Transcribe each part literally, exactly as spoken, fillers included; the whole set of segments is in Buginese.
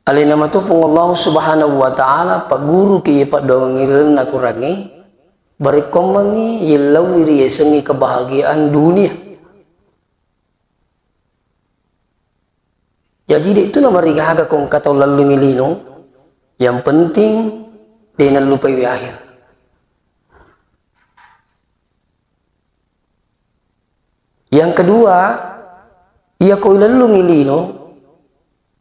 Alena matu Puang Allah Subhanahu wa Ta'ala, pagguruki iya paddoangeng ri lalenna Akorangnge, barekkoammengngi yellauwi riyasengngi kebahagiaan dunia. Jaji, de' tu namarigaga ko engka tau lellungngi lino, yang penting de' nallupaiwi akhir. Yang kedua, iya ko ilellungngi lino,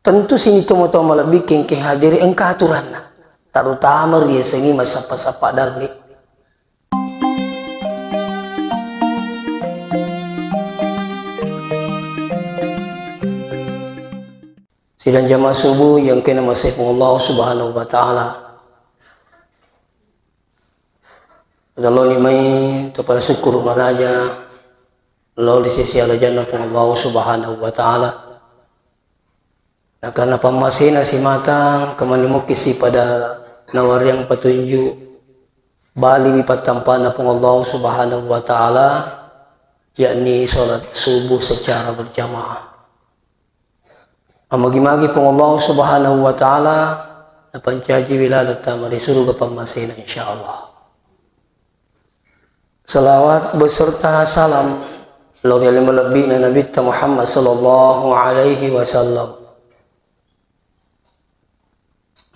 tentu sining tomatoa malebbi engkae hadiri engka aturanna, terutama riyasengngi massappa-sappa dalle. Sidang jamaah subuh yang kena masih Allah Subhanahu wa Ta'ala. Pada loni mai to pada syukur maraja lao ri sisi arajanna Puang Allah Subhanahu wa Ta'ala. Nah, karena pammasena simata, kemani mukki si pada nawariang petunjuk, bali mi pattampana Puang Allah Subhanahu wa Ta'ala, yakni salat subuh secara berjamaah. Amagi-magi Puang Allah Subhanahu wa Ta'ala napancaji wilaleng tama ri suruga pammasena, insyaallah. Salawat beserta salam lao ri ale malebbi'na Nabitta Muhammad sallallahu alaihi wasallam.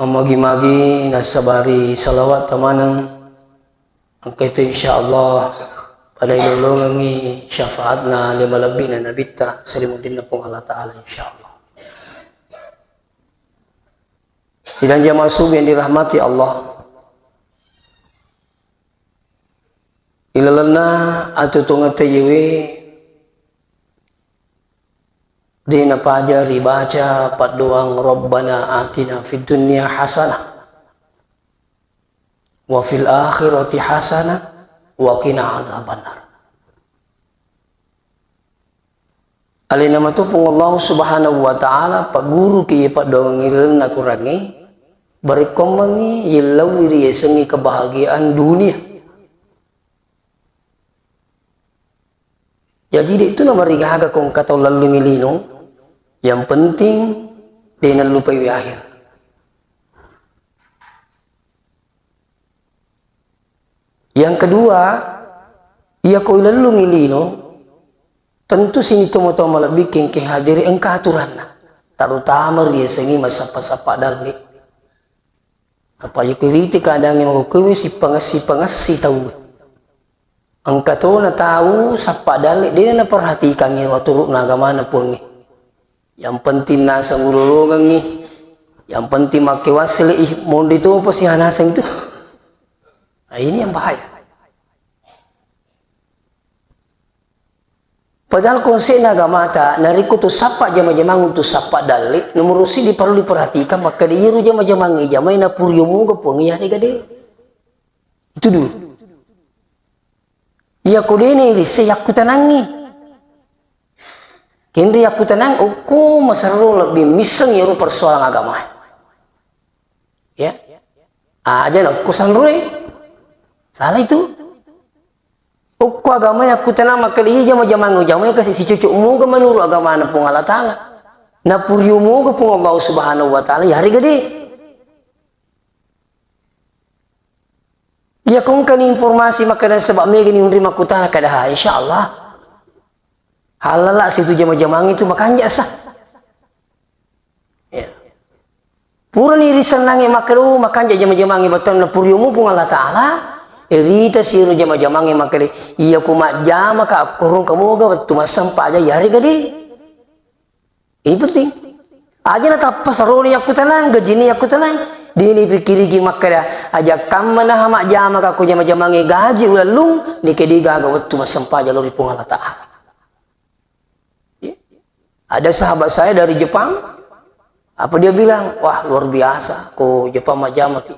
Amagi-magi nassabari salawat tamaneng, engka itu insyaallah pada ilolongengngi syafaatna ale malebbi'na Nabitta Sri Muddinna Puang Allah Ta'ala, insyaallah. Sidang jamaah subuh yang dirahmati Allah. Ilalenna atuo-tuongetta iyewe, de' napaja ribaca paddoang Rabbana atina fid dunya hasanah wa fil akhirati hasanah wa qina adzabannar. Alena matu Puang Allah Subhanahu wa Ta'ala, pagguruki iya paddoangeng ri lalenna Akorangnge, barekkoammengngi yellauwi riyasengngi kebahagiaan dunia. Jaji, de' tu namarigaga ko engka tau lellungngi lino, yang penting de' nallupaiwi akhir. Yang kedua, iya ko ilellungngi lino, tentu sining tomatoa malebbi engkae hadiri engka aturanna, terutama riyasengngi massappa-sappa dalle. Apa iya ko iriti keadaangnge makkukkuwe, sipangessi-pangessi tau. Engka tona tau sappa dalle, de' naperhatikangngi aturu'na agamana Puangnge. Yang penting naseng ulolongengngi, yang penting makke wassele'i, monri topa siha naseng itu. Nah, ini yang bahaya. Padahal konsepna agamata, narekko tu sappa jama-jamang untuk sappa dalle, nomoro siddi parellu diperhatikan, makkeda iyaro jama-jamang ijamai napuriomoga Puang, iyarega de'. Itu dulu. Iya ko de'ni risse yakkutanangngi. Kenri yakkutanang, okko maserro lebbi misseng iyaro persoalan agama. Ya. Aja na okko sanroe. Salah itu. Okko agama yakkutanang makkeda iya jama-jamang ujamai kasi sicocok moga menurut agamana Puang Allah Ta'ala. Napurio moga Puang Allah Subhanahu wa Ta'ala, yarega de'. Iya ko engkani informasi makkeda sebab megani unri makkutana kada ha, insyaallah. Halala situ jama-jamang itu makanja sa. Ya. Purani risennangnge makkeda, oh, makanja jama-jamangnge battuanna puriomu Puang Allah Ta'ala, irita siro jama-jamangnge makkeda, iya ku majjama ka akkorong kamoga wettu massempajang, yarega de'. Ini penting. Aja natappa saroni yakkutanang, gajini yakkutanang. Dini pikiriki makkeda, aja kamma naha majjama ka ko jama-jamangnge gaji ulellung, nike de' gaga wettu massempajang lao ri Puang Allah Ta'ala. Ya. Ada sahabat saya dari Jepang, apa dia bilang, wah, luar biasa, ko Jepang majjama ki.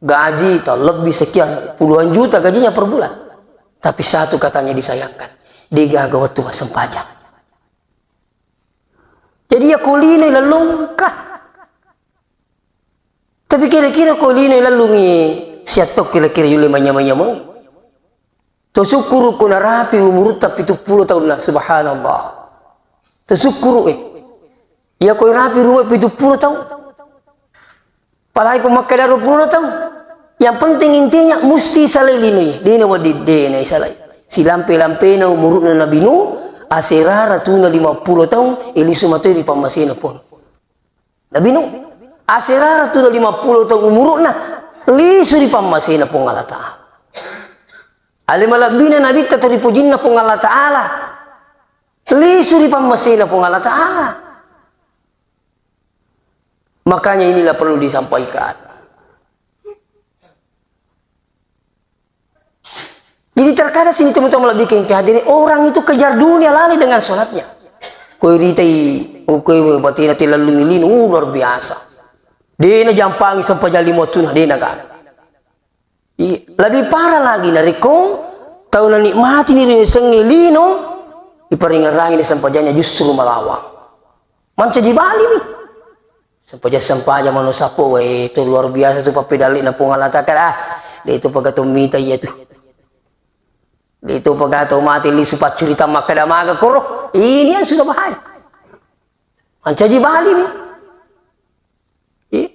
Gaji tau lebih sekian puluhan juta gajinya per bulan. Tapi satu katanya disayangkan, de' gaga wettu massempajang. Jadi iya ko lino ilellungka. Tapi kira-kira ko lino ilellungi siatto kira-kira yulle manyameng-nyameng. To sukkuru ko narapi umurutta pitu pulo taunna, subhanallah. To sukkuru e. Iya ko irapi umur pitu pulo taung. Apalagi ko makkeda dua puluh taung. Yang penting intinya musti salai linoe. Dena wedding, dena isalai. Silampe-lampena umuru'na Nabi Nuh, aserara tuna lima puluh taung, e lisu matoi ri pammasena Puang. Nabi Nuh, aserara tuna lima puluh taung umuru'na, lisu ri pammasena Puang Allah Ta'ala. Ale malebbina Nabitta to ripujinna Puang Allah Ta'ala, lisu ri pammasena Puang Allah Ta'ala. Makanya inilah perlu disampaikan. Jadi terkadang sini teman-teman lebih ke hadiri, orang itu kejar dunia, lalai dengan sholatnya. Koi ritai, oh, koi batena te lalu ngilin, uh, luar biasa. Dena jampangi sempajang lima wattuna, dena kan. Iya, lebih parah lagi narekko tau nanikmati ni riasengnge lino, iparingerrangi ni sempajangnya justru malawang. Mancaji bali mi. Sempajang-sempajang mano sappo, weh, itu luar biasa tu pappedalle na Puang Allah Ta'ala. Ah, de itu pagato mita iya tu. De itu pagato mati lisu paccurita makkeda maga koro. Ini yang sudah bahaya. Mancaji bali mi. Iya.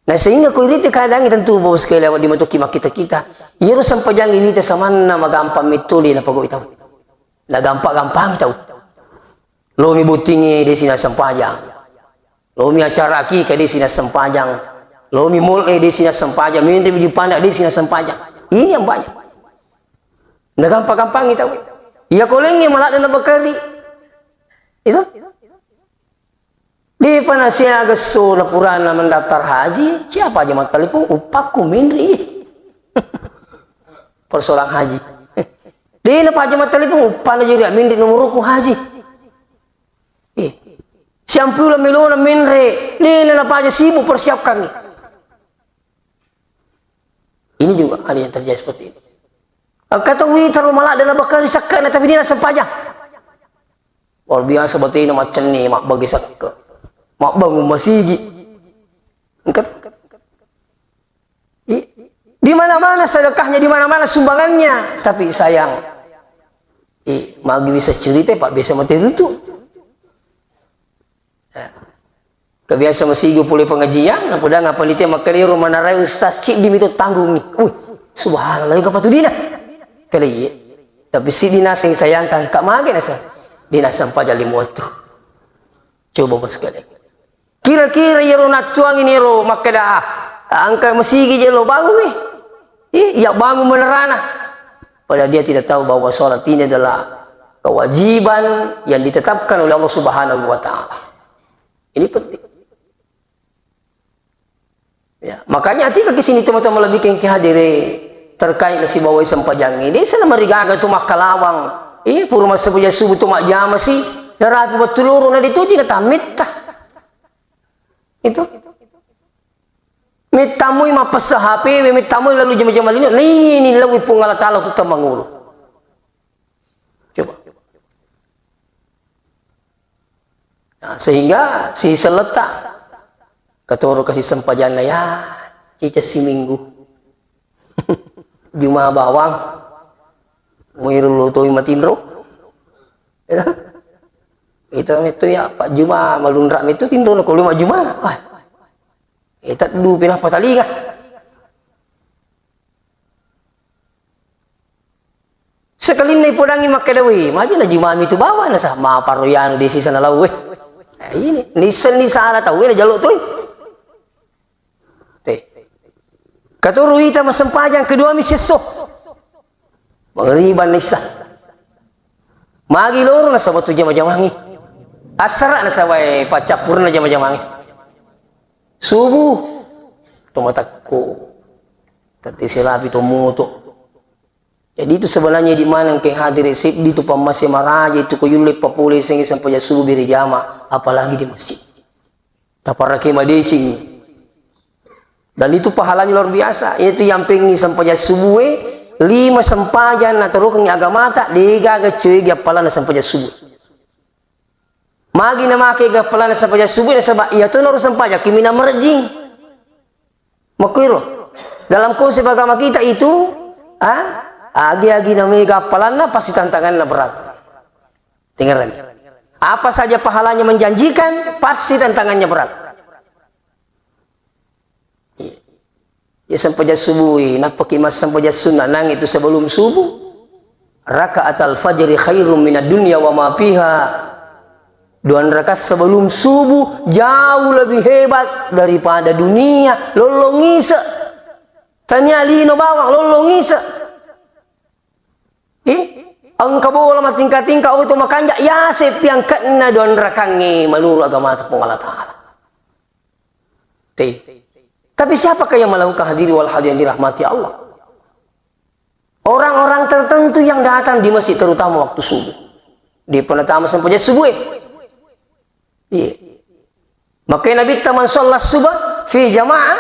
Nah, sehingga ko iriti keadaannya tentu bahwa sekali lewat di matoki makkita-kita. Iyaro sempajang ini te samanna magampang metto de napagau tau. Nah, gampang-gampang tau. Lomi bottingnge de sina sempajang. Lomi acara akikah de sina sempajang. Lomi mall e de sina sempajang. Mende mi di pandak de sina sempajang. Ini yang banyak. Nah, gampang-gampang tau. Iya kolengnge maladde na bakari. Itu. Depa nasiaga esso na purana mendaftar haji, siapa aja mattelepon, uppakku menri. Persoalan haji. Dena paja mattelepon, uppana jadi menri nomorku haji. Eh. Siampula melona menre, dena napaja sibuk persiapkan ni. Ini juga ada yang terjadi seperti itu. Engka tau wita ro maladde na bakari sakkana, tapi dena sempajang. Luar biasa batena maccenni, mabbage sakke, mabbangun masigi. Engka, i-, di mana-mana sedekahnya, di mana-mana sumbangannya, tapi sayang, i, magi bisa cerita, Pak, biasa mati runtu. Ya. Kebiasa masigi pole pengajian, napodang apa nite makkeda ro manarai ustaz ciddi mito tanggungi. Wih, subhanallah, kapatu dina. Kale iya. Tapi siddi naseng sayangkan, kak mage nasa. Dina sempajang lima waktu. Coba bos kalian. Kira-kira iyaro nattuang ini ro makkeda, ah, angka masigi je lo bangun nih. Ih, ya bangun menerana. Padahal dia tidak tahu bahwa sholat ini adalah kewajiban yang ditetapkan oleh Allah Subhanahu wa Ta'ala. Ini penting. Ya, makanya atika ke sini teman-teman lebih kengki hadire terkait nasi bawai sempajangi. Desa na marigaga tu makkalawang. Eh, pura masa puja subuh tu majjama si. Narapi betul loro na dituji na tamitta. Itu. Mittamui mapessa H P, mittamui lalu jama-jama lino. Nini lawi Puang Allah Ta'ala tu tamangulu. Coba. Nah, sehingga si seletta katoro kasi sempajanna ya, cica siminggu. Juma bawang. Muiru lutoi matinro. Itu itu ya, Pak Juma malunra itu tinro ko lima Juma. Wah. Itu dua pinah patalinga. Sekalinna ipodangi makkeda, "Weh, maja na jumami tu bawa na sa, ma paro yanu desi sana lau, weh." Eh, ini, nisseng ni sala tau, weh, na jalo tu. Te. Katuru ita masempajang kedua mi sesso. Mangriban nissa. Magi loro na sabatu jama-jamangi. Asara na sabai pacappurna jama-jamangi. Subuh. Tomatakko. Tette selapi to moto. Jadi itu sebenarnya di mana engke hadire seddi tu pammase maraja itu ko yulle papole sengi sempajang subuh bere jama, apalagi di masjid. Taparake madeceng. Dan itu pahalanya luar biasa. Itu yang pengi sempajang subuh e, lima sempajang na terukengi agamata, degaga cuy di apalana sempajang subuh. Magi namake gappalana sempajang subuh nasaba iya tu naru sempajang kimina merjing. Makuiro. Dalam konsep agama kita itu, ah, agi-agi namai gappalanna pasti tantanganna berat. Dengarkan. Apa saja pahalanya menjanjikan, pasti tantangannya berat. Ya sempajang subuh, nappaki massempajang sunna, nang itu sebelum subuh. Rakaatal fajri khairum minad dunya wa ma fiha. Dua rakaat sebelum subuh jauh lebih hebat daripada dunia lollong ise. Tania lino bawang lollong ise. Eh, engka bola matingka-tingka, oto makanja, yase piangkatna dua rakaangnge menurut agama Puang Allah Ta'ala. Te. Tapi siapakah yang melakukan, hadirin wal hadirat yang dirahmati Allah? Orang-orang tertentu yang datang di masjid, terutama waktu subuh. Di penetama sempajang subuh, eh. Iya. Makanya Nabitta, "Man shalla subha fi jama'ah,"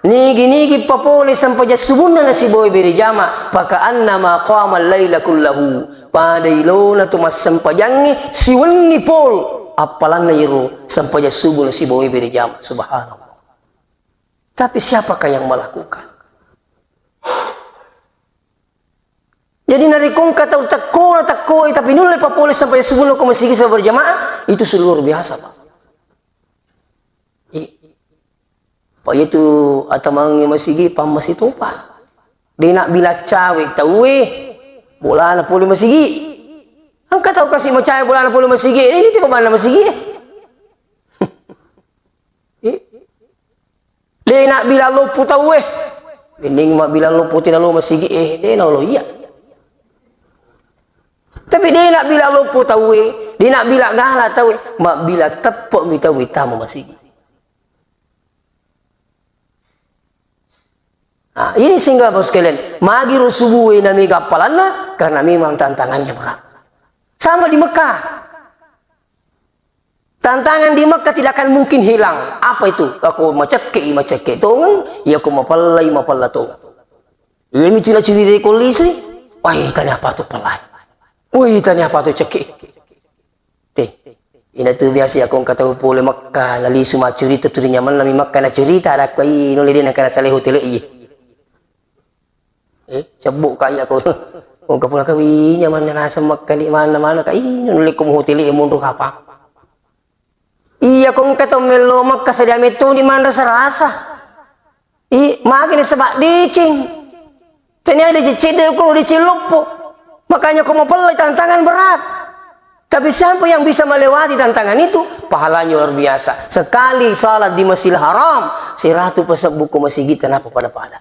nigi-nigi papole sempajang subuhna nasibawai bere jama, "fakaannama qama al-laila kullahu," pada ilona tu massempajangnge siwenni pol, appalanna iro sempajang subuh nasibawai bere jama. Subhanallah. Tapi siapakah yang melakukan? Jadi narekko engka tau tekkona tekkoi, tapi nulle papole sempajang subuhna ko masigi secara berjamaah, itu sudah luar biasa, Pak. Iya. Pak, itu atamangnge masigi pammasi topa. De nabbilang cawe tauwe, bolana pole masigi. Engka tau kasi macawe bolana pole masigi, ini tiba banna masigi. Iya. De nabbilang loppo tauwe. Mending mabbilang loppo tena lo masigi, eh, de nalo iya. Tapi de nabbilang loppo tauwe, de nabbilang gala tauwe, mabbilang teppe mi tauwe tama masigi. Nah, ini sehingga Bapak sekalian, magi ro subuh na mega appalanna, karena memang tantangannya berat. Sama di Mekah. Tantangan di Mekah tidak akan mungkin hilang. Apa itu? Ako macekke, macekke tongeng, iya ko mapellai, mapella tongeng. Iya mi cina ciri ko lisui. Wah, tanya apa tu pellai? Wah, tanya apa tu cekke? Te, ina tu biasa ya ko engka tau pole Mekah, nalisu maccurita, turi nyamanna mi Mekah nacurita, ada ko i, nulle de nangka nasale hotel i. Eh, cebbu ka iya ko. Ko engka puna kawi nyamanna naseng Mekah di mana-mana ka, ih, nulle ko hotel e monro kapang. Iya, ko engka tau mello Mekka sadia metto ni manre serasa. I, magi nasaba deceng. Tania deceng cedde ko deceng loppo. Makanya ko mapellai tantangan berat. Tapi siapa yang bisa melewati tantangan itu, pahalanya luar biasa. Sekali salat di Masjidil Haram, seratu pasebbu ko masigi, tenapa pada-pada.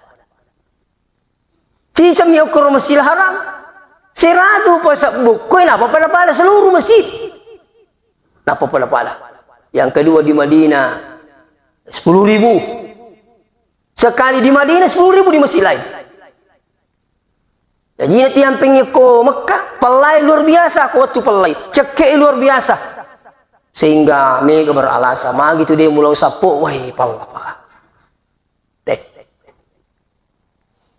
Ciceng mi okkoro Masjidil Haram, seratu pasebbu, koe napa pada-pada seluruh masjid. Napa pada-pada. Yang kedua di Madinah, sepuluh ribu. Sekali di Madinah, sepuluh ribu di masjid lain. Jadi nanti yang pengen ko Mekah, pellai luar biasa, ko waktu pellai. Cekke luar biasa. Sehingga mega beralasan, magi tu de mulau sappo, wah, palla, palla. Te.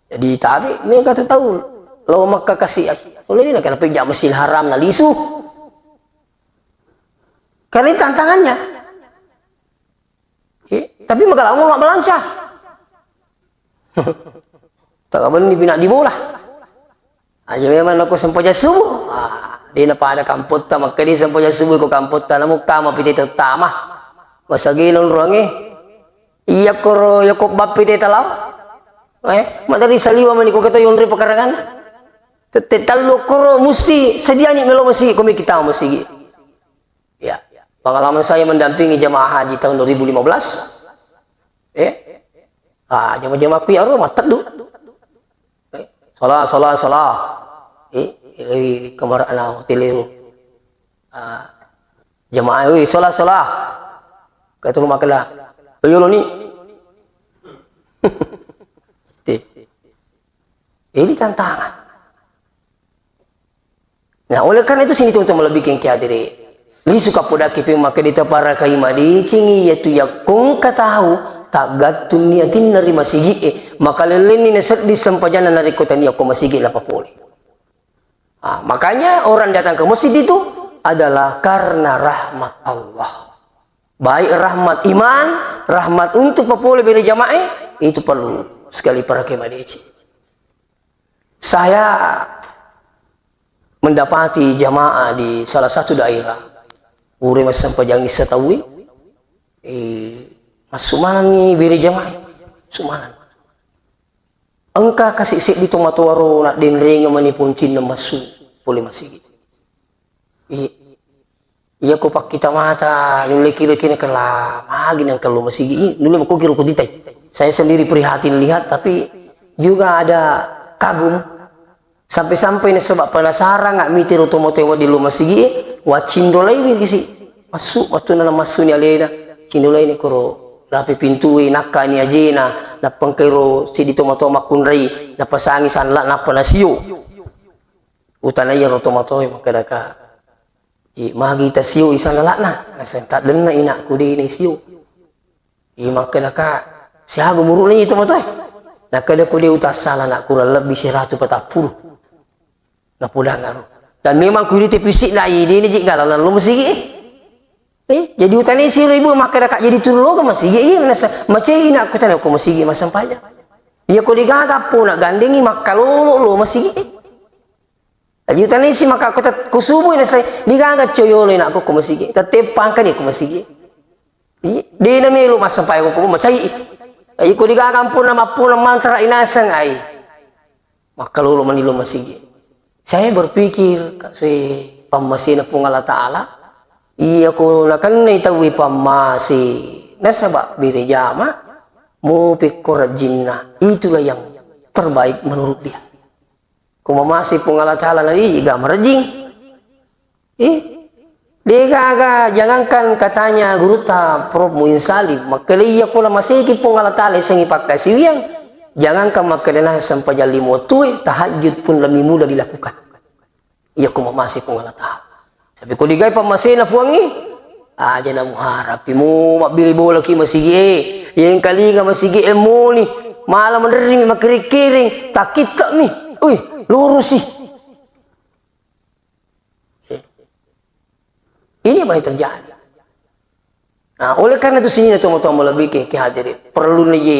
Jadi tabe mega tu tau lao Mekka kasi, uleni kenapa ja Masjidil Haram nalisu? Karena ini tantangannya. Eh, tapi mega lama mabbalanca. Takabenni pina di bola. Aja memang nako sempajang subuh. Ah, de napada kampotta, makkeda sempajang subuh ko kampotta, namu kama pite tama. Masagi nonronge. Iya koro yako bappe te talau. Eh, materi saliwa mani ko keto yonri pekarangan. Tette tallu koro musti sediani melo masigi, komi kita masigi. Ya, pengalaman saya mendampingi jemaah haji tahun dua ribu lima belas. Eh, ah, jemaah-jemaah ku aro mateddu. Eh, salah, salah, salah. Eh, lebih kemar ana hotel itu. Ah, jemaah, wih, salah, salah. Kata rumah kela. Ayo lo ni. Ti. Ini tantangan. Nah, oleh karena itu sini teman-teman lebih kengki hadiri. Lisu kapodaki pe makkeda taparakai madecengi, yaitu yakkongka tau taggattunni atinna ri masigi'e, makalellenni nasedding sempajanna narekko tania ko masigi napapole. Ah, makanya orang datang ke masjid itu adalah karena rahmat Allah. Baik rahmat iman, rahmat untuk papole bere jamae, itu perlu sekali parakai madeceng. Saya mendapati jamaah di salah satu daerah, pura massempajang issa tauwe, eh, massumananni bere jamaah, sumanan. Engka kasi seddi tomatoa ro naddenrengeng mani poncinna massu pole masigi. I-, iya ko pakkita mata, nulle kira-kira kela magi nang kello masigi, i, nulle mako kira ko titai. Saya sendiri prihatin lihat, tapi juga ada kagum. Sampai-sampai nasaba penasaran nggak miti ro tomatoa di lo masigi, waccindolai wi kisi. Massu, wattunna namassu ni alena, cindolai ni koro rapi pintu e, nakka ni ajena, nappa engka ro seddi tomatoa makkunrai, napasangi sanla, nappa nasio. Utanai iyaro tomatoae makkedaka, "I, magi tasio i sanlala'na?" Naseng, "Taddenna inakku de naisio." I, makkedaka, "Siaga umuru'na i tomatoae?" Nakkeda, "Ko de utassala, nak, kurang lebbi siratu patappulo." Napodangaro. Dan memang ku iri te fisikna i, de naji gala lallo masigi e. Eh, jadi utanai siro ibu makkedaka, "Jadi turu loga masigi e?" Nasa, "Macai inakku tana ko masigi massempajang." Iya ko degaga pona gandengi makkalolo lo masigi e. Aji tanisi maka ko tat-, ko subuh na sai, digaga coyolo inakku ko masigi. Tette pangkani ko masigi. Iya, de na melo massempajang ko macai. Aji ko digaga ampuna mappuna mantara inaseng ai. Makkalolo mani lo masigi. Saya berpikir, sue pammasena Puang Allah Ta'ala, iya ko nakennai tauwe pammase, nasaba bere jama, mo pekko rajinna, itulah yang terbaik menurut dia. Ko mamase Puang Allah Ta'ala na ri, ga marejing. Eh, degaga, jangankan katanya gurutta Prof Muin Salim, makkeda iya ko la maseki Puang Allah Ta'ala isengi pakkasiwiang, jangankan makkeda naseng sempajang lima wattue, tahajud pun lebih mudah dilakukan. Iya ko mamase Puang Allah Ta'ala. Tapi ko digai pammasena Puangnge, aja na muharapi mu mabbili bolaki masigi e, yengkalinga masigi e moni, mala menrimi makkering-kering, takittami, ui, lurusi. Ini apa yang terjadi? Nah, oleh karena itu sini tomatoa malebbi ke, ke hadiri. Perlu ni ye,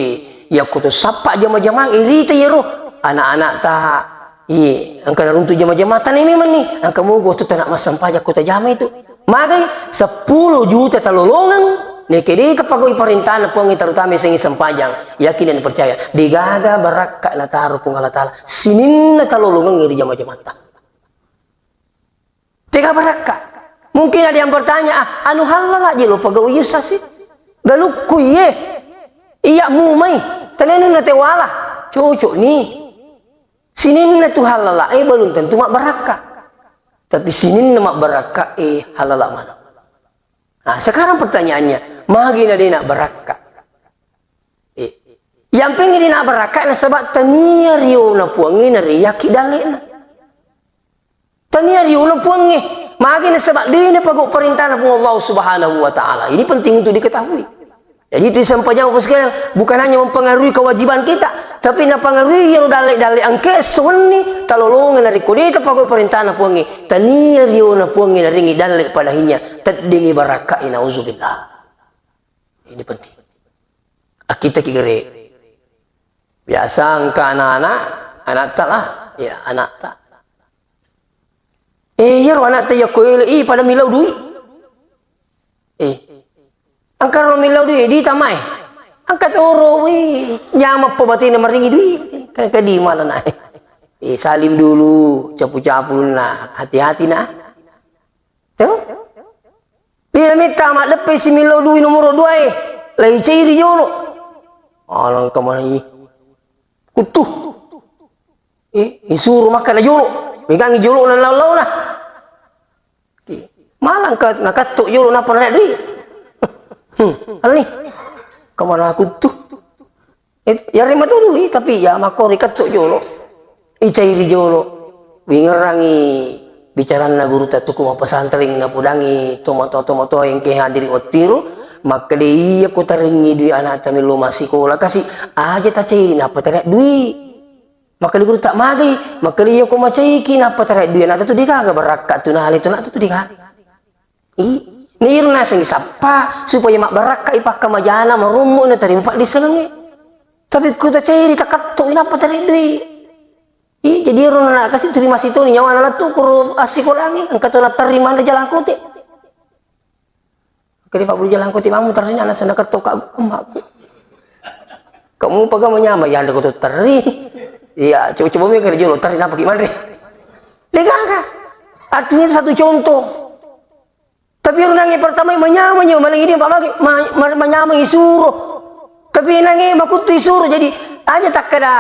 yakko to sappa jama-jama, irita yero. Anak-anak ta, ye, engka naruntu jama-jama, tane memang ni. Engka mogo tu tanak massempajang ko tajama itu. Magai sepuluh juta talolongeng, neke de tapagoi parentana Puangnge terutama sengi sempajang. Yakin dan percaya. Degaga barakka nataro Puang Allah Ta'ala. Sininna talolongeng ri jama-jamata. Tega barakka. Mungkin ada yang bertanya, "Ah, anu halala je lo pagau Yusuf sih? Galukku iye. Iya mumai. Tenenu na tewala." Cocok ni. Sininna tu halala, eh, belum tentu mak barakka. Tapi sininna mak barakka, eh, halala mana. Nah, sekarang pertanyaannya, magi na dena barakka? Eh, yang pengen dena barakka nasaba tania riona Puangnge na riyaki dalena. Tania riolo Puangnge, magi nasaba de napago parentana Puang Allah Subhanahu wa Ta'ala. Ini penting untuk diketahui. Jadi, itu sempajang, Bapak sekalian, bukan hanya mempengaruhi kewajiban kita, tapi napengaruhi yang dalle-dalle engke sewenni talolongan narekko de tapago parentana Puangnge. Tania riona Puangnge narengi dalle padahinya, teddingi barakkai, nauzubillah. Ini penting. Akita ki gere. Biasa engka anak-anak, anatta lah. Ya, anatta. Eh, iyaro anatta yakko ele, ih, pada millau dui. Eh. Engka ro millau dui, di tamai. Engka toro, wih, nyamappo batena maringi dui. Kayak di mana nak? Eh, salim dulu, capu-capu nak. Hati-hati nak. Tengok. Dia minta maddeppe si millau dui nomoro dua e. Lai cairi jolo. Alangka manangi. Kuttu. Eh, isuro makkana jolo. Megangi jolo na lau-launa. Malangka nakatto jolo nappa narik dui. Hmm, alani. Kemana kuttu? Eh, yareng matudui, tapi ya makkoro ikatto jolo. Icairi jolo. Wingerangi bicaranna gurutta tuku mappesantreng, napodangi tomatoa-tomatoa engke hadiri wattiro, makkeda, "Iya ko tarengngi dui anakta mello massikola kasi, aja tacairi nappa taria dui." Makkeda gurutta, "Magai?" Makkeda, "Iya ko macaiki nappa taria dui anakta tu degaga barakka tu nale tu anakta tu degaga." I, niru naseng sappa supaya mabbarakkai pakkamajana, marummu natarima paddissengengnge. Tapi ko tacairi, takatto i nappa taria dui. I, jadi ero na kasi tuli masitoni nyawana lettu kuro assikolangnge, engka to natterri manre jalangkote. Kede Pak Guru jalangkote mamu terri na naseng nakatto ka emmakku. Kamu paga manyama yanda ko to terri. Iya, coba-coba mi kerja lo, tari napaki manre. Degaga. Artinya itu satu contoh. Tapi ero nange pertama manyameng nyo, malengi dia, Pak, magi, ma-, ma-, manyameng isuro. Tapi nange makuttu isuro, jadi aja takkeda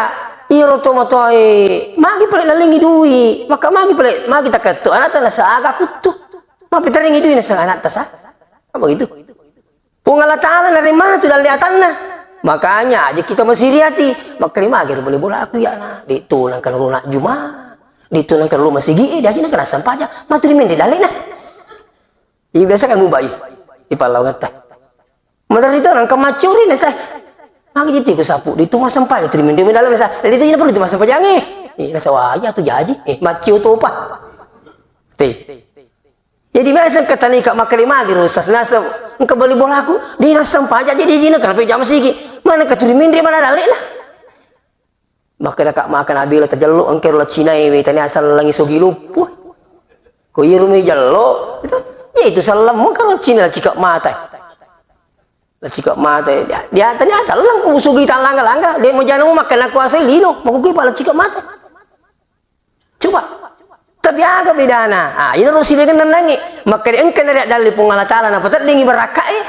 iro to matoae, magi pale nalengi dui, maka magi pale, magi takkeda to, anakta nasa aga kuttu. Mapitarengi dui nasa anakta sa. Apa gitu? Puang Allah Ta'ala naremmana tu dalle atanna. Makanya aja kita masiri ati. Makkeda magi ro bali bolaku ya na. De to nangka lo nak juma. De to nangka lo masigi e, de aja nangka nassempajang. Maturi menre dallena. Iya, biasa kan mubai di pallawangetta. Maderri to nangka maccuri nasa. Magi jiti ku sapu, de to massempajang, turi menre dalle nasa. De to ina perlu tu massempajange. Eh, nasa waja tu jaji. Eh, maccio topa. Te. Jadi biasa engka tanika makkeda magi ro Ustaz, nasa engka bali bolaku, de nassempajang, jadi jina kenapa jama sigi. Mana katuri menre mana dallena. Makkeda ka maka nabi lo tajello engka ro laccinae we tania sallangi sogi luppu. Ko iro mi jello, itu, ya itu sallammu engka ro laccina lacika mata. Lacika mata, dia, dia tania sallang ku sogi talangga-langga, de mojana makkeda kuasai lino, makukui pa lacika mata. Coba. Tapi aga bedana? Ah, ina ro silainna nange. Makkeda engka nariak dalli Puang Allah Ta'ala napateddingi barakkae.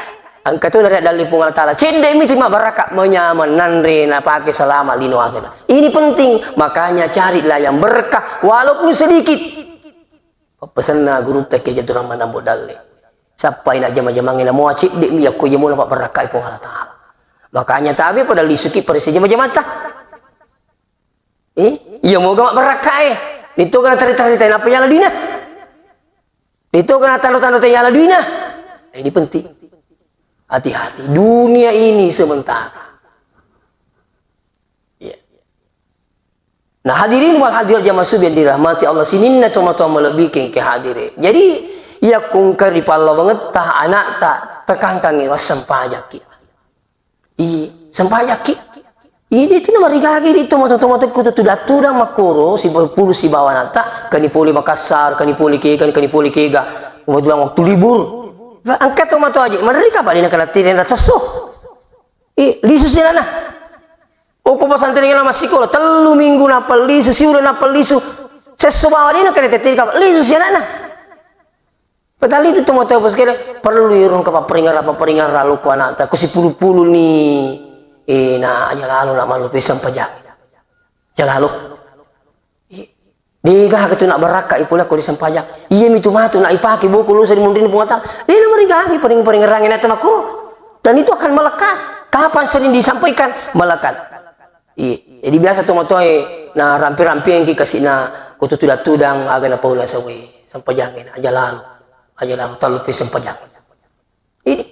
Engka tu nariak dalli Puang Allah Ta'ala. Cedde mi tima barakka manyameng nanre napake selama lino akhera. Ini penting. Makanya carilah yang berkah walaupun sedikit. Pappesenna gurutta Kiai Jatuh Rahman Ambo Dalle. Sappai na jama-jamange na mua cedde mi yakko iya mua napabbarakkai Puang Allah Ta'ala. Makanya tabe pada lisuki pada sejama-jamata. Eh, iya moga mabbarakkae. Nittoga natari-taritai nappa yala duina. Nittoga natando-tando tai yala duina. Ini penting. Hati-hati. Dunia ini sementara. Iya. Nah, hadirin wal hadirat jamaah subuh yang dirahmati Allah, sininna tomatoa malebbi kengke hadire. Jadi, iya kungka ri pallawangetta anakta tekangkangi wassempajakki. Iya, sempajakki. Iya, de tu namarigaki di tomatoa-tomatoa ku tu tudang-tudang makkoro, sipulupulu sibawa anakta, kani pole Makassar, kani pole kega, kani pole kega. Kebetulan waktu libur. Engka tomatoa aja, maderri kapa dina kana tiri na tesso. Eh, lisu si anakna. Okko pesantren na massikola, tellu minggu nappa lisu, siuleng nappa lisu. Sesso bawa dina kena tette kapa, lisu si anakna. Padahal itu tomatoa pas kira perlu irung ke paperingar, paperingar lalu ku anakta, ku sipulu-pulu ni, eh, na aja lalu nak malu pisang pejak. Aja lalu. Degaga tu nabbarakkai pole ko ri sempajang. Iya mi tu matu na ipake boko lusa ri munrinna Puang Allah Ta'ala. De namarigaga paring-paringerangnge na tena ko. Dan itu akan melekat. Kapan sering disampaikan? Melekat. Iya. Jadi biasa tomatoae na rampe-rampeangki kasi na ko tu tudang-tudang aga na paula sawe. Sempajangnge na aja lalu. Aja lalu tellu pi sempajang. Ini.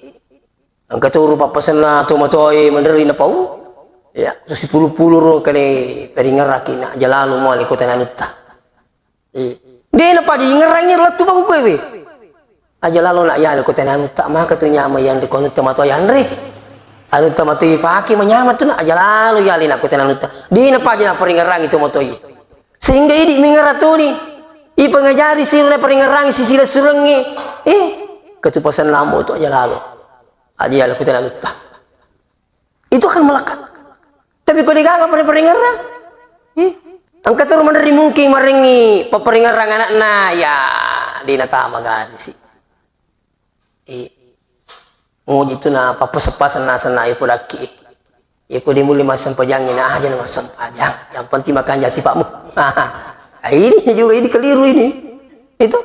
Engka turu pappasenna tomatoae maderri napau. Ya, sipulu-pulu ro kene peringeraki na aja lalu male kota nanutta. Iya. De napaja ingerangi lettu baku kowe we. Aja lalu nak yale kota nanutta maka tu nyama yanre ko anutta matoa yanre. Anutta matoa ifake manyama tu nak aja lalu yale nak kota nanutta. De napaja naperingerangi tomatoae. Sehingga idi mingeratuni. Ipengajari siruna peringerangi sisila surengnge. Eh, ketupasan lambo tu aja lalu. Aja yala kutana lutta. Itu akan melekat. Tapi ko degaga pare-parengerang, eh, engka turu maderri mungkin marengngi papparengerang anakna, ya, de natama gari si. Eh, muji tu na pappaseng-paseng naseng na iko dakki. Iko de mulle massempajangngi na aja na massempajang. Yang penting makanja sipatmu. Ini juga ini keliru ini. Itu.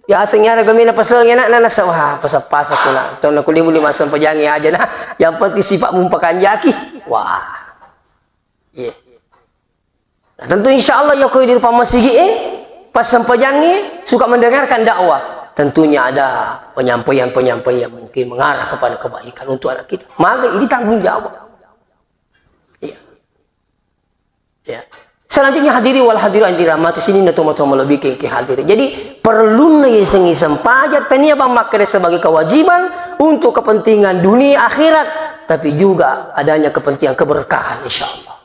Ya, aseng yara gamena pasal ngena na nasa, wah, pasal-pasal kuna. Tong na kulimu lima sampajang aja na. Yang penting sifat mumpakanjaki. Wah. Iya. Nah, tentu insya Allah ya koi di depan masigi eh, pas sampajang eh, suka mendengarkan dakwah. Tentunya ada penyampaian-penyampaian yang mungkin mengarah kepada kebaikan untuk anak kita. Maka ini tanggung jawab. Iya. Ya. Selanjutnya hadiri wal hadirat yang dirahmati sininna tomatoa malebbi ke, ke hadiri. Jadi perlunna yaseng-yaseng pajak tania bang makkeda sebagai kewajiban untuk kepentingan dunia akhirat, tapi juga adanya kepentingan keberkahan insya Allah.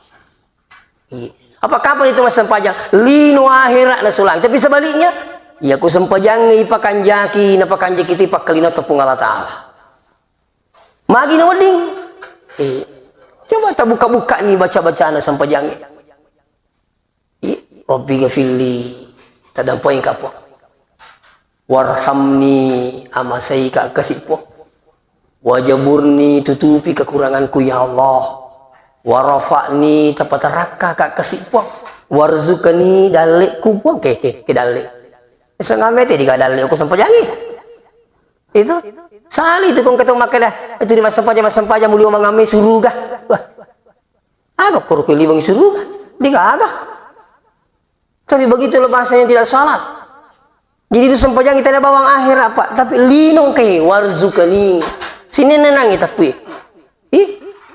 Iya. Apa kapan itu mas sempajang? Lino akhirat na sulang. Tapi sebaliknya, ya ku sempajang ipakanjaki, napakanjaki itu ipakkalino tepung Allah Ta'ala. Magi na wedding? Eh, coba tabuka-buka ni baca-bacana sampajangnge. Rabbi ghafirli, taddampengika Puang. Warhamni, amaseika kasi Puang. Wajaburni, tutupi kekuranganku ya Allah. Warafa'ni, tapatarakkaka kasi Puang. Warzuqni, dalle'ku Puang, ke, ke, ke dalle. Sengame te diga dalle ko sempajangi. Itu. Sali itu kong ketemu makkeda, itu di massempajang, massempajang muli mangamme suruga. Wah. Aga koro ko liweng suruga? Digaga. Tapi begitu lo bahasa yang tidak salah. Jadi itu sempajangi tena bawang akhirat, Pak. Tapi lino ke warzuqni. Sini nenangi tapi. Ih,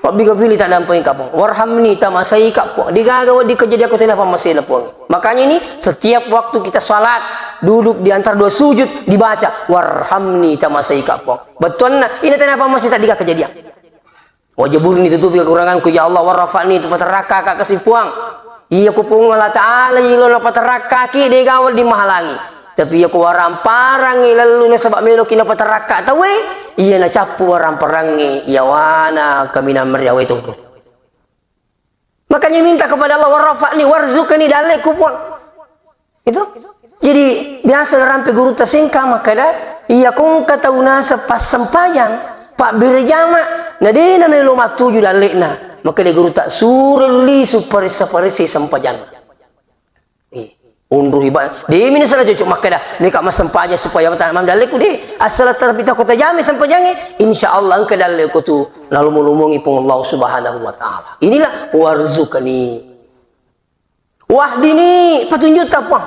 Rabbi ghafirli, taddampengika Puang. Warhamni, tamaseika Puang. Digaga wedding kejadian ko tena pammasena Puang. Makanya ini setiap waktu kita salat, duduk di antara dua sujud, dibaca, warhamni, tamaseika Puang. Bettuanna, ina tena pammasena diga kejadian. Wajaburni, tutupi kekuranganku ya Allah, warafa'ni, tupatarakkaka kasi Puang. Iya ko Puang Allah Ta'ala, iya lo napatarakkaki, degaga wedding mahalangi. Tapi iya ko waramparangngi lelluna saba meloki napatarakka tauwe, iya nacappu waramparangnge yawana kaminang meriawe tongko. Makanya minta kepada Allah, warafa'ni, warzuqni, dalle'ku Puang. Itu. Jadi biasa narampe gurutta sengka makkeda, iya kongka tau naseng passempajang, pabbere jama, na de namelo mattuju dalle'na. Makkeda gurutta, surelli supparessa-paressai sempajang. Eh, unruhi ba-, demi nasala cocok makkeda, meka massempajang supaya mata-, mam dalleku de. Asal tapi tako tajame sempajange, insya Allah engka dalleku tu nalomo-lomongi Puang Allah Subhanahu wa Ta'ala. Inilah warzuqni. Wahdini, petunjukta Puang.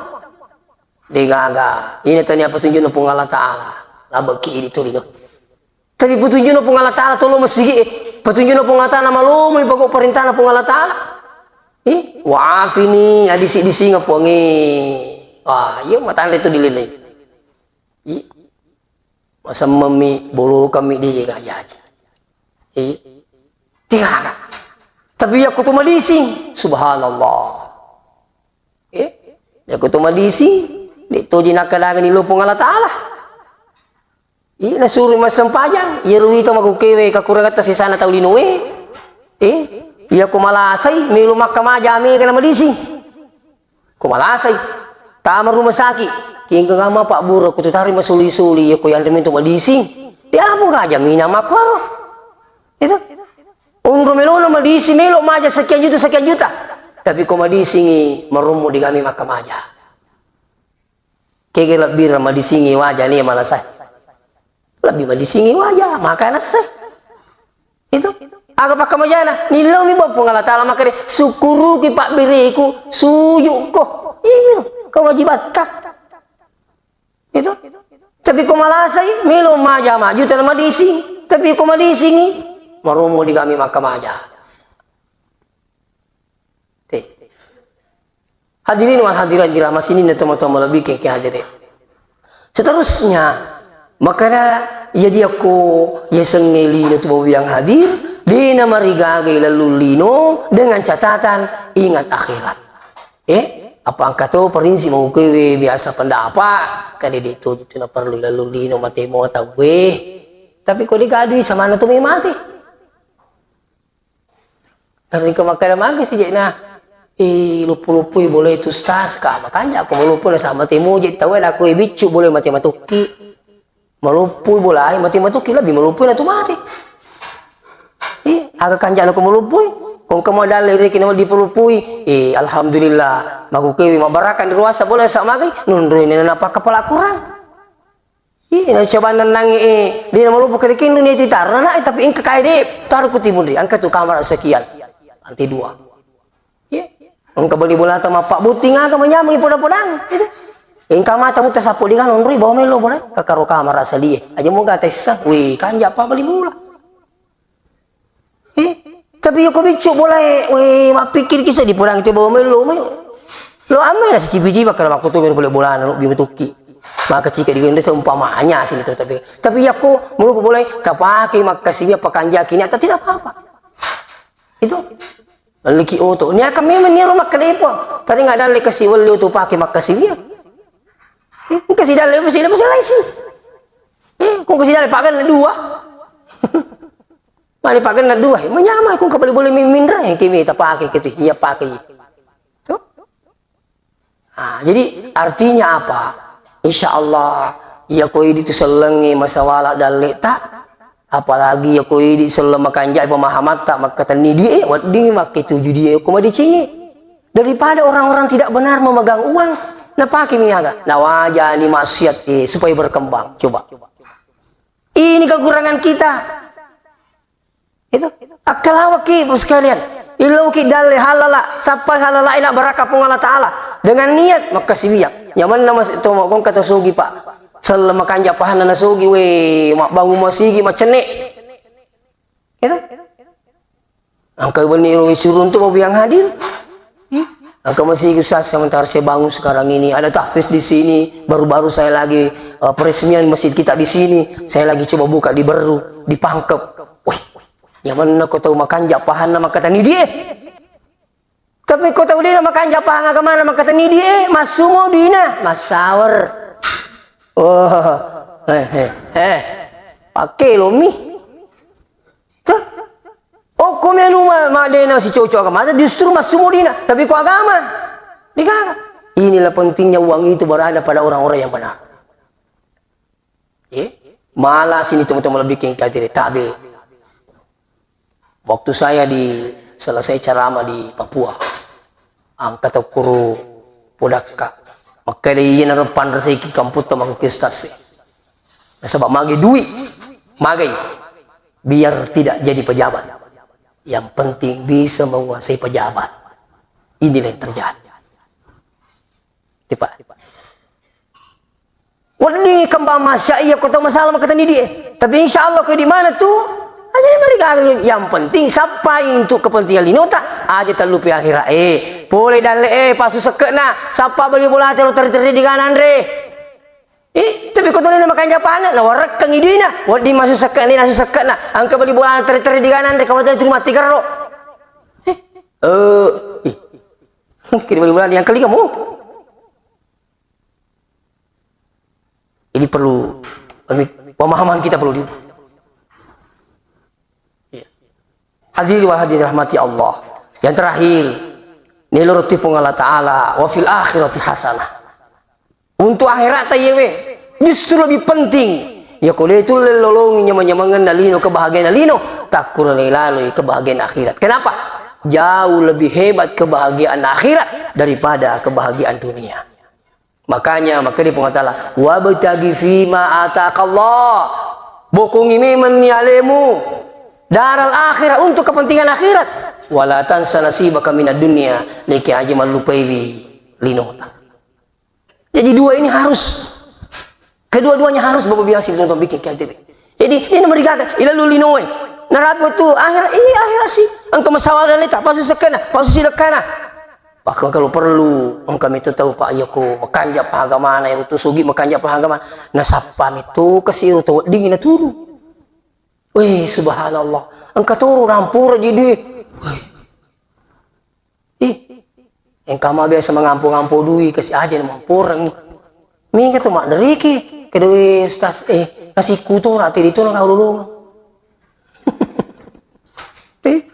Degaga, ini tania petunjukna Puang Allah Ta'ala. Labeki idi tuli do. Tapi petunjukna Puang Allah Ta'ala tolo masigi, eh. Petunjukna Puang Allah Ta'ala malomo, ipago perintahna Puang Allah Ta'ala. Eh, wa'afini, adisi-disinga Puang, eh. Wah, iya matanre tu dililai. Eh, masemmemmi, bolokammi, di jaji. Eh, tiara. Tapi iya kutu madising, subhanallah. Eh, iya kutu madising, de toji nakkedangeni lo Puang Allah Ta'ala. Iya, nasuro massempajang, iya ruwita makukewe kakurangetta sesana tau linoe. Eh, iya ko malasai, melo makkamaja mega na madising. Ko malasai, tama rumah sakit, kengkeng ama Pak Buro, ko tutari masuli-suli, iya ko yanre mento madising. Dia apa aja mina makkoro. Itu. Unro melona madising, melo maja sekian juta, sekian juta. Tapi ko madisingi, marummu digami makkamaja. Kege lebbireng madisingi waja nia malasai. Lebbi madisingi waja, maka nasse. Itu. Aga pakkamajana, nillaumi ba Puang Allah Ta'ala makkeda, sukkuruki pabbereku, sujukko. Iya, kewajibatta. Itu. Tapi ko malasai, melo maja maju tena madising. Tapi ko madisingi, marummu digami makkamaja. Te. Hadirin wal hadirat, jamaah sininna tomatoa malebbi ke hadire. Seterusnya, makkeda, jadi akko yasengnge lino tu bawa yang hadir, dena marigaga lallung lino dengan catatan ingat akhirat. Eh, apa engka to prinsip mau kewe biasa pendapat, kan de to tu na perlu lallung lino mate mo tauwe. Tapi ko digadui samana tu memate. Engka makkeda magi sijekna, "Eh, luppu-luppui boleh tu, Ustaz." Ka, makanja ko maluppu nasaba mate moje tauwe, nakko biccu boleh mate matokki. Maluppui bolai mate matokki, lebbi maluppui natu mate. Eh, aga kanjana ko maluppui? Ko engka mo dalle reki na dipuluppui. Eh, alhamdulillah, makukewi mabbarakka di ruasa boleh sa magai, nunrui nena napaka pala Quran. Ih, na coba nennangngi, eh, de na maloppo kerekeng dunia itu tarana, eh, tapi engka kae de, taru ku timun ri, engka tu kamar sekian, lantai dua. Iya. Engka bali bolata mappabbotting aga manyameng poda-podang, gitu. Engka mata mutta sappo di kanonroi bawa melo bola, kakaro kamar salie. Aja moga tessa, wih, kanja pa bali bola. Eh, tapi yoko biccu bolae, weh, mappikkiriki seddi purang itu bawa mello, mai. Lo amme na sicipi-cipi kalau makkutu melo pole bolana, lo bimu tukki. Maka cika digende seumpamanya sini tuh, tapi, tapi yako melo bolae tapake makkasiwia pakanjaki ni atau tidak apa-apa. Itu. Liki oto. Ni akan memang ni rumah kedepo. Tadi nggak ada lekasi wali oto pake makkasiwia. Eh, kasi dalle mesti dapat selaisi. Eh, kok kasi dalle pagan dua. Mani paganna dua, manyamai ko engka bali boleh mi-, minreng, eh, ki mita pake, ki tu, iya pake. Tu. Ah, jadi artinya apa? Insya Allah, iya ko idi tu sellengnge masawala dalle'ta, apalagi iya ko idi selleng makanja' pemahamatta, makkatenni die, wedding makke tuju die ko madecengnge. Daripada orang-orang tidak benar memegang uang, napake mi aga, nawajani maksiat, eh, supaya berkembang. Coba. Ini kekurangan kita. Itu. Akkalawaki, Ibu sekalian. Ilauki dalle halala, sappai halala ina baraka Puang Allah Ta'ala. Dengan niat, makkasiwiang. Nyamanna mas-, to, kongka to sugi, Pak. Selleng makanja' pahanna nasugi, we, mabbangun masigi, macenne'. Itu. Angka benni ro suruntu mau yang hadir. Angka masigi, Ustaz, sementara saya bangun sekarang ini, ada tahfiz di sini, baru-baru saya lagi, eh, peresmian masjid kita di sini, saya lagi coba buka di Berru, di Pangkep. Wih, nyamanna ko tau makanja' pahanna makkatenni die. Tapi ko tau de'na makanja' pahang agamana makkatenni die, massumo duina, massawer. Oh, eh, eh, eh, pakke lomi. Tuh. Okko melu ma-, ma-, de'na sicoco agamata, justru massumo duina. Tapi ko agama, degaga. Inilah pentingnya uang itu berada pada orang-orang yang benar. Eh? Mala sini teman-teman lebih kengkatire tabe. Waktu saya di, selesai ceramah di Papua, angka tau kuru podakka. Makkeda, "Iya naro panreseki kamputta makkuke ustaz e." Nasaba mage dui, magai. Biar tidak jadi pejabat. Yang penting bisa menguasai pejabat. Inilah yang terjadi. Tipa. Wedding kembang masya iya ko tau masalah makkatenni die. Tapi insya Allah ko di mana tu? Aja mari gaga. Yang penting sappai untuk kepentingan linota. Aja tallupi akhirat. Eh, pole dalle, eh, pasu sekke'na. Sappa beli bola tero teri-teri di gananre. Eh, tapi ko tolena makanja' pahanna, nawarekkang iduina. Wedding masu sekke'na, nasu sekke'na. Angka beli bola teri-teri di gananre, kamu tadi rumah tiga ro. Eh, eh, ih. Kiri beli bola yang kali kamu. Ini perlu, pemahaman kita perlu di-, iya. Hadirin wa hadirat rahmati Allah. Yang terakhir, nilurti Puang Allah Ta'ala, wa fil akhirati hasanah. Untuk akhirat ta yewe, justru lebih penting. Ya ko le tulle lolongi nyamang-nyamangenna lino, kebahagiaan lino, takkuro laloi kebahagiaan akhirat. Kenapa? Jauh lebih hebat kebahagiaan akhirat daripada kebahagiaan dunia. Makanya, makanya Puang Allah Ta'ala, "Wabtaghi fima atakallah." Bokongi memang ni alemu daral akhirat untuk kepentingan akhirat. "Wala tansa nasibaka minad dunya." Niki aja mallupaiwi linota. Jadi dua ini harus, kedua-duanya harus Bapak biasa itu nonton bikin K T V. Jadi ini merigaga, ilalu linoe. Narapi waktu akhirat, iya akhirat sih. Engka masalah dan leta, pasu sekena, pasu sidekkana. Bahkan kalau perlu, engka mitu tau, Pak, iya ko makanja' pahagamana, iya tu sugi makanja' pahagamana. Nasappa mitu kasi tau wedding na turu. Weh, subhanallah. Engka turu nampura jadi. Weh. Ih, engka ma biasa mangampo-ngampo dui, kasi aja na mamporengi. Mega tu madderiki, kedua ustaz, eh, kasi kutu na tiri tu na kau dulu. Ih.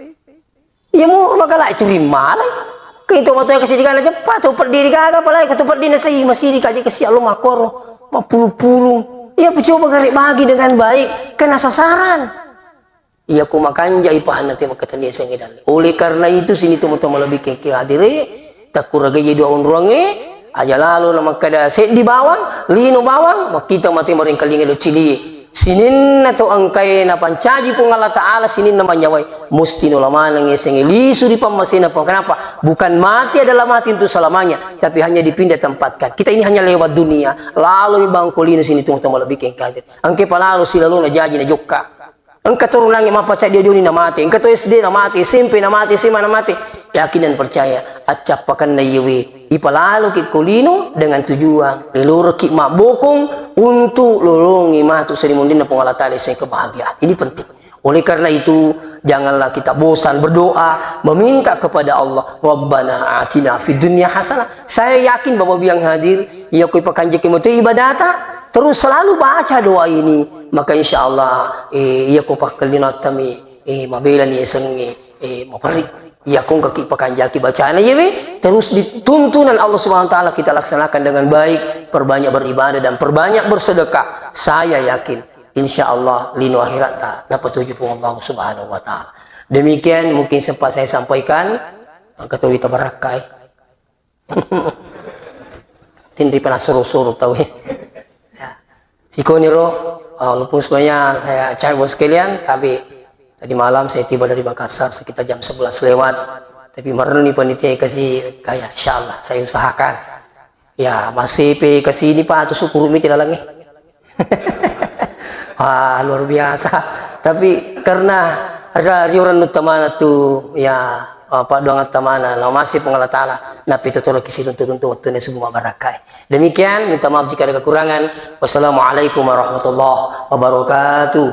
Iya mu magalai turi malai. Kaito matoa kasi digana jeppa tu peddi digaga palai ko tu peddi na sai masiri kaji kasi allo makoro mapulu-pulu. Iya pucoba gare bagi dengan baik kena sasaran. Iya ko makanjai pahanna te makkatenni sengnge dalle. Oleh karena itu sini teman-teman lebih ke hadire takkuragai dua onroangnge aja lalo na makkada seddi bawang, lino bawang, makkita mate marengkalinga do cilie. Sininna to engkae napancaji Puang Allah Ta'ala sininna manyawai, musti nula maneng yasengnge lisu ri pammasena Puang. Kenapa? Bukan mati adalah mati untuk selamanya, tapi hanya dipindah tempatkan. Kita ini hanya lewat dunia, lalo mi bangko lino sini tunggu tunggu lebih kengkang. Engke palalo silalona jaji na jokka. Engka turunangnge mappaca dia dioni na mate, engka to S D na mate, S M P na mate, S M A na mate. Yakin dan percaya, accappakanna iyewe ipalaloki ko lino dengan tujuan leloroki mabbokong untuk lolongi matu seri mundinna Puang Allah Ta'ala yasengnge kebahagiaan. Ini penting. Oleh karena itu, janganlah kita bosan berdoa, meminta kepada Allah, "Rabbana atina fid dunya hasanah." Saya yakin Bapak Ibu yang hadir, iya ko ipakanjaki matu ibadata, terus selalu baca doa ini, maka insya Allah, eh, iya ko pakkalinattami, eh, mabelani yasengnge, eh, maperri. Iya, kong kaki pakanjaki bacana, iya, weh. Terus dituntunan Allah Subhanahu wa Ta'ala kita laksanakan dengan baik, perbanyak beribadah dan perbanyak bersedekah. Saya yakin, insya Allah, lino akhirat ta napatuju Puang Allah Subhanahu wa Ta'ala. Demikian mungkin sempat saya sampaikan. Angka towi tabarakkai. Tinri pernah suruh-suruh tahu, ya. Ya. Sikoniro, walaupun sebenarnya saya cari bos sekalian, tapi tadi malam saya tiba dari Makassar sekitar jam sebelas lewat. Tapi mareni panitia kasih kayak, insya Allah saya usahakan. Ya, masih pe ke sini, Pak, atau syukur miti lalangnya. Wah, luar biasa. Tapi karena ada riuran utamana tu, ya, apa doang utamana, na masih pengala taala, napi tuturo kisi runtu-runtu waktu ini semua barakai. Demikian, minta maaf jika ada kekurangan. Wassalamualaikum warahmatullahi wabarakatuh.